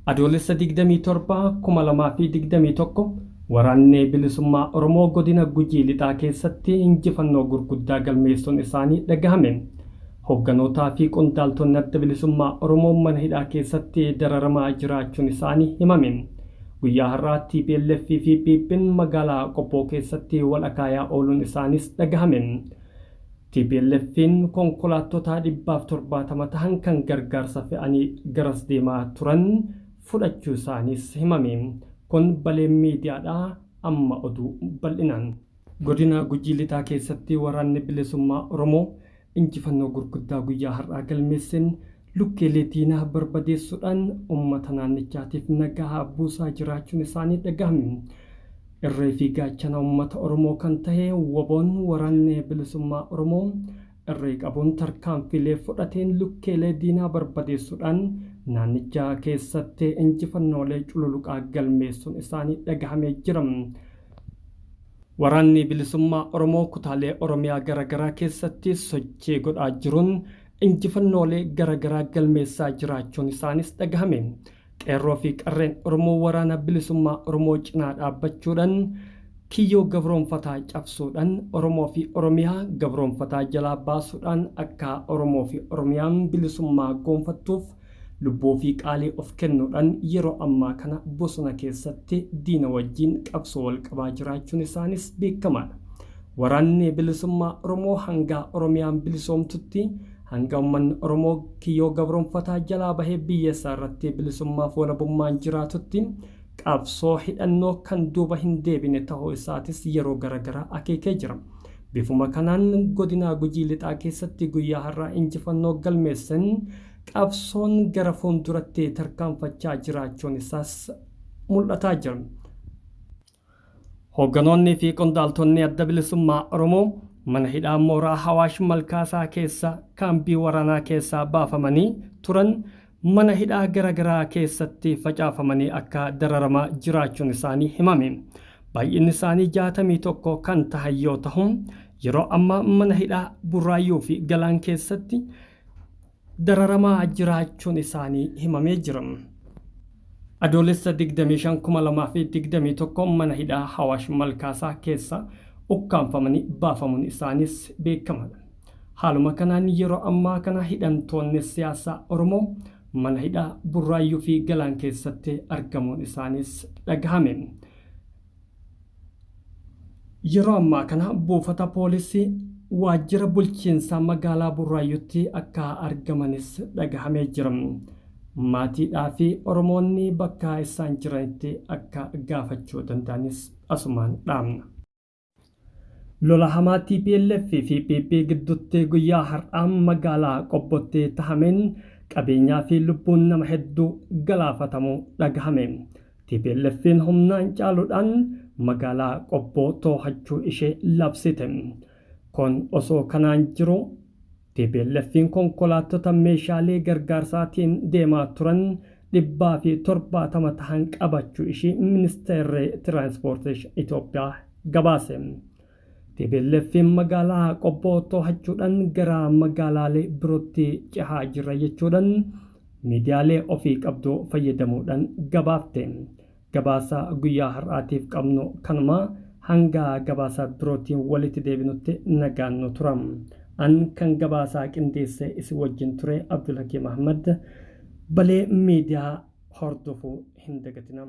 Adoolessa 27, 2021 Waraanni Bilisummaa Oromoo Godina Gujii Lixaa keessatti injifannoo gurguddaa galmeessuun isaanii dhagahame. Hogganootaa fi qondaaltonni Adda Bilisummaa Oromoo mana hidhaa keessatti dararamaa jiraachuun isaanii himame. Guyyaa har'aa tplf fi PPn magaalaa Qobboo keessatti wal akaayaa ooluun isaaniis dhagahame. TPLFn konkolaattota 170 tahan kan gargaarsa fe'anii garas deemaa turan fudhachuu isaaniis himame. Kun Balee Miidiyaadha. Amma oduu bal'inaan. Godina Gujii Lixaa keessatti Waraanni Bilisummaa Oromoo injifannoo gurguddaa guyyaa har'aa galmeesseen lukkeelee diinaa barbadeessuudhaan uummata naannichaatiif nagaa buusaa jiraachuun isaanii dhagahame. Irree fi gaachana uummata Oromoo kan tahe WBOn Waraanni Bilisummaa Oromoo irree qabuun tarkaanfiilee fudhateen lukkeelee diinaa barbadeessuudhaan naannicha keessatti injifannoolee cululuqaa galmeessuun isaanii dhagahamee jira. Waraanni Bilisummaa Oromoo kutaalee Oromiyaa garagaraa keessatti sochii godhaa jiruun injifannoolee garagaraa galmeessaa jiraachuun isaanis dhagahame. Qeerroo fi qarreen Oromoo Waraana Bilisummaa Oromoo cinaa dhaabbachuudhan kiyyoo gabroomfataa cabsuudhan Oromoo fi Oromiyaa gabroomfataa jalaa baasuudhaan akka Oromoo fi Oromiyaan bilisummaa goonfattuuf lubbuu fi qaalii of kennuudhan yeroo ammaa kana bosona keessatti diina wajjiin qabsoo wal qabaa jiraachuun isaanis beekamaadha. Waraanni Bilisummaa Oromoo hangaa Oromiyaan bilisoomtutti Hanga ummanni Oromoo kiyyoo gabroomfataa jalaa bahee biyya isaa irratti bilisummaaf walabummaan jiraatutti qabsoo hidhannoo kan duuba hin deebine tahuu isaatis yeroo gara garaa akeekee jira. Bifuma kanaan Godinaa Gujii Lixaa keessatti guyyaa har'aa injifannoo galmeessen qabsoon gara fuulduratti tarkaanfachaa jiraachuun isaas mul'ataa jira. Hoogganoonni fi qondaaltonni Adda Bilisummaa Oromoo mana hidhaa mooraa Hawaash Malkaasaa keessa kaambii waraanaa keessaa baafamanii turan mana hidhaa gara garaa keessatti facaafamanii akka dararamaa jiraachuun isaanii himame. Baay'inni isaanii 61 kan tahan yoo tahu yeroo ammaa mana hidhaa Burraayyuu fi Galaan keessatti dararamaa jiraachuun isaanii himamee jira. Adoolessa 25,2021 mana hidhaa Hawaash Malkaasaa keessa ukkaamfamanii baafamuun isaaniis beekamaadha. Haaluma kanaan yeroo ammaa kana hidhamtoonni siyaasaa Oromoo mana hidhaa Burraayyuu fi Galaan keessatti argamuun isaaniis dhagahame. Yeroo ammaa kana buufata poolisii waajjira bulchiinsaa magaalaa Burraayyuutti akka argamanis dhagahamee jira. Maatiidhaa fi Oromoonni bakka isaan jiranitti akka gaafachuu danda'anis asumaan dhaamna. Lola hamaa tplf fi PP gidduutti guyyaa har'aa magaalaa Qobbotti tahameen qabeenyaa fi lubbuun nama hedduu galaafatamuu dhagahame. TPLFn humnaan caaluudhaan magaalaa Qobboo toohachuu ishee labsite. Kun osoo kanaan jiruu TPLFn konkolaattota meeshaalee gargaarsaatiin deemaa turan 170 tahan qabachuu ishii Ministeerri Tiraanspoorteeshin Itoophiyaa gabaase. TPLFn magaalaa Qobboo toohachuudhan gara magaalaalee birootti cehaa jirra jechuudhan miidiyaalee ofii qabdu fayyadamuudhan gabaafte. Gabaasa guyyaa har'aatiif qabnu kanuma. Hanga gabaasa birootiin walitti deebinutti nagaan nu tura. An kan gabaasaa qindeessee isin wajjin ture Abdulhakiim Ahmad. Balee Miidiyaa hordofuu hin dagatinaa.